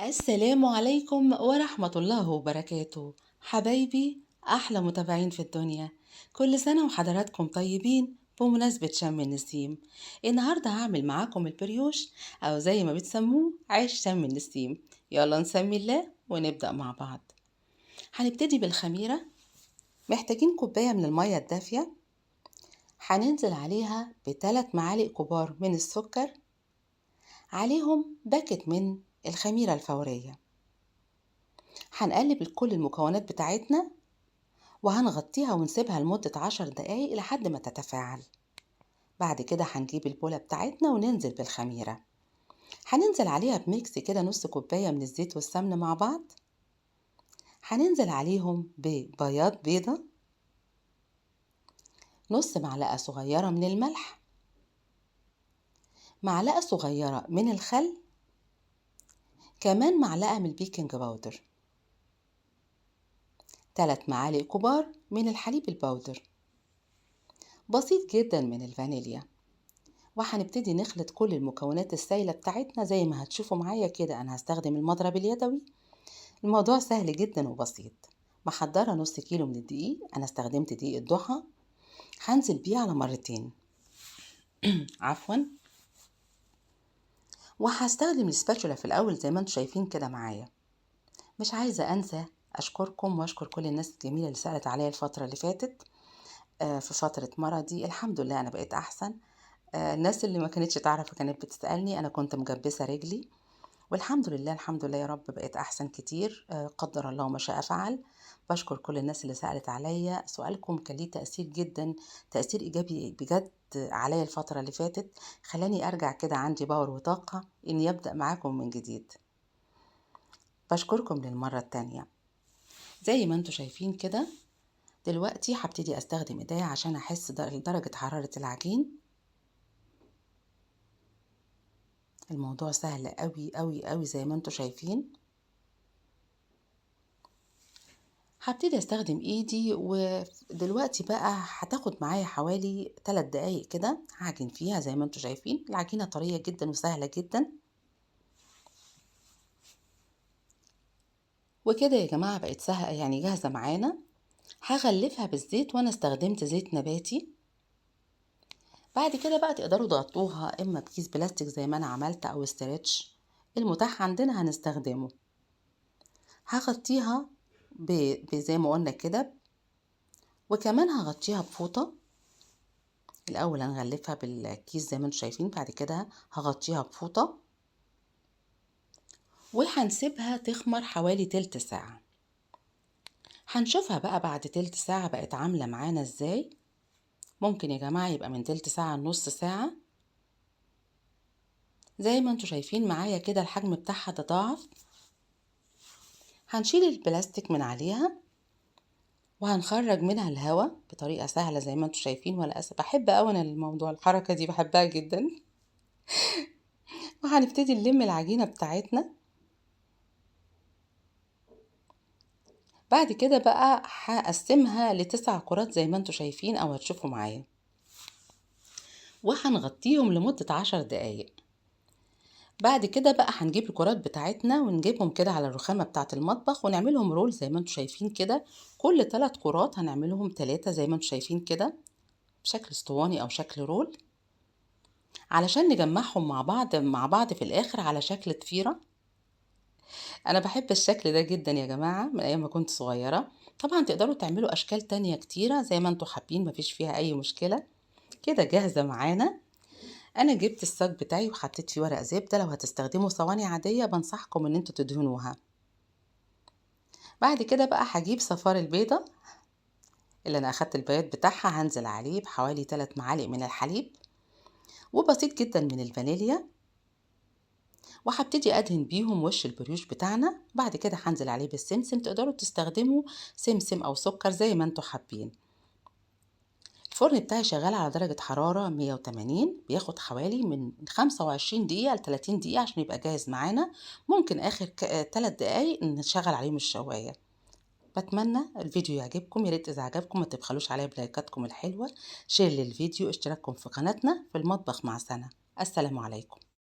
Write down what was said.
السلام عليكم ورحمة الله وبركاته. حبايبي أحلى متابعين في الدنيا، كل سنة وحضراتكم طيبين. بمناسبة شم النسيم النهاردة هعمل معاكم البريوش أو زي ما بتسموه عيش شم النسيم. يلا نسمي الله ونبدأ مع بعض. هنبتدي بالخميرة. محتاجين كوباية من المية الدافية، هننزل عليها ب3 معالق كبار من السكر، عليهم باكت من الخميرة الفورية. هنقلب كل المكونات بتاعتنا وهنغطيها ونسيبها لمدة 10 دقايق لحد ما تتفاعل. بعد كده هنجيب البولة بتاعتنا وننزل بالخميرة. هننزل عليها بميكس كده نص كوباية من الزيت والسمن مع بعض. هننزل عليهم ببياض بيضة، نص معلقة صغيرة من الملح، معلقة صغيرة من الخل، كمان معلقة من ال baking powder، 3 معالق كبار من الحليب ال powder، بسيط جدا من الفانيليا. وهنبتدي نخلط كل المكونات السايلة بتاعتنا زي ما هتشوفوا معايا كده. أنا هستخدم المضرب اليدوي، الموضوع سهل جدا وبسيط. محضرة نص كيلو من الدقيق، أنا استخدمت دقيق الضحى، هنزل بيه على مرتين عفوا. وهستخدم السباتشولا في الأول زي ما انتم شايفين كده معايا. مش عايزة أنسى أشكركم وأشكر كل الناس الجميلة اللي سألت عليا الفترة اللي فاتت، في فترة مرضي. الحمد لله أنا بقيت أحسن. الناس اللي ما كانتش تعرف كانت بتسألني، أنا كنت مجبسة رجلي، والحمد لله الحمد لله يا رب بقيت أحسن كتير. قدر الله ما شاء فعل. بشكر كل الناس اللي سألت عليا، سؤالكم كان ليه تأثير جدا، تأثير إيجابي بجد عليا الفترة اللي فاتت، خلاني أرجع كده عندي باور وطاقة إني أبدأ معاكم من جديد. بشكركم للمرة التانية. زي ما انتم شايفين كده دلوقتي هبتدي أستخدم إيديا عشان أحس درجة حرارة العجين. الموضوع سهل قوي قوي قوي زي ما انتم شايفين. هبتدي استخدم ايدي، ودلوقتي بقى هتاخد معايا حوالي 3 دقايق كده هعجن فيها. زي ما انتم شايفين العجينة طرية جدا وسهلة جدا. وكده يا جماعة بقت سهلة يعني جاهزة معانا. هغلفها بالزيت، وانا استخدمت زيت نباتي. بعد كده بقى تقدروا تغطوها اما بكيس بلاستيك زي ما انا عملت او stretch، المتاح عندنا هنستخدمه. هغطيها زي ما قلنا كده، وكمان هغطيها بفوطة. الاول هنغلفها بالكيس زي ما انتم شايفين، بعد كده هغطيها بفوطة وهنسيبها تخمر حوالي تلت ساعة. هنشوفها بقى بعد تلت ساعة بقت عاملة معانا ازاي. ممكن يا جماعة يبقى من تلت ساعة لنص ساعة. زي ما انتم شايفين معايا كده الحجم بتاعها تضاعف. هنشيل البلاستيك من عليها وهنخرج منها الهواء بطريقة سهلة زي ما انتم شايفين. ولا أسف، بحب اوي انا الموضوع، الحركة دي بحبها جدا. وهنبتدي نلم العجينة بتاعتنا. بعد كده بقى هقسمها ل9 كرات زي ما انتم شايفين او هتشوفوا معايا، وهنغطيهم لمدة 10 دقايق. بعد كده بقى هنجيب الكرات بتاعتنا ونجيبهم كده على الرخامة بتاعة المطبخ ونعملهم رول زي ما انتم شايفين كده. كل 3 كرات هنعملهم 3 زي ما انتم شايفين كده، بشكل اسطواني او شكل رول، علشان نجمعهم مع بعض في الاخر على شكل ضفيرة. انا بحب الشكل ده جدا يا جماعة من ايام ما كنت صغيرة. طبعا تقدروا تعملوا اشكال تانية كتيرة زي ما انتم حابين، مفيش فيها اي مشكلة. كده جاهزة معانا. انا جبت الصاج بتاعي وحطيت فيه ورق زبدة. لو هتستخدموا صواني عادية بنصحكم ان انتوا تدهنوها. بعد كده بقى هجيب صفار البيضة اللي انا اخدت البياض بتاعها، هنزل عليه بحوالي 3 معالق من الحليب وبسيط جدا من الفانيليا، وهبتدي ادهن بيهم وش البريوش بتاعنا. بعد كده هنزل عليه بالسمسم، تقدروا تستخدموا سمسم او سكر زي ما انتوا حابين. الفرن بتاعي شغال على درجة حرارة 180، بياخد حوالي من 25 دقيقة ل 30 دقيقة عشان يبقى جاهز معانا. ممكن آخر 3 دقايق نشغل عليهم الشواية. بتمنى الفيديو يعجبكم، يا ريت إذا عجبكم ما تبخلوش عليا بلايكاتكم الحلوة، share للفيديو، اشتراككم في قناتنا في المطبخ مع سنة. السلام عليكم.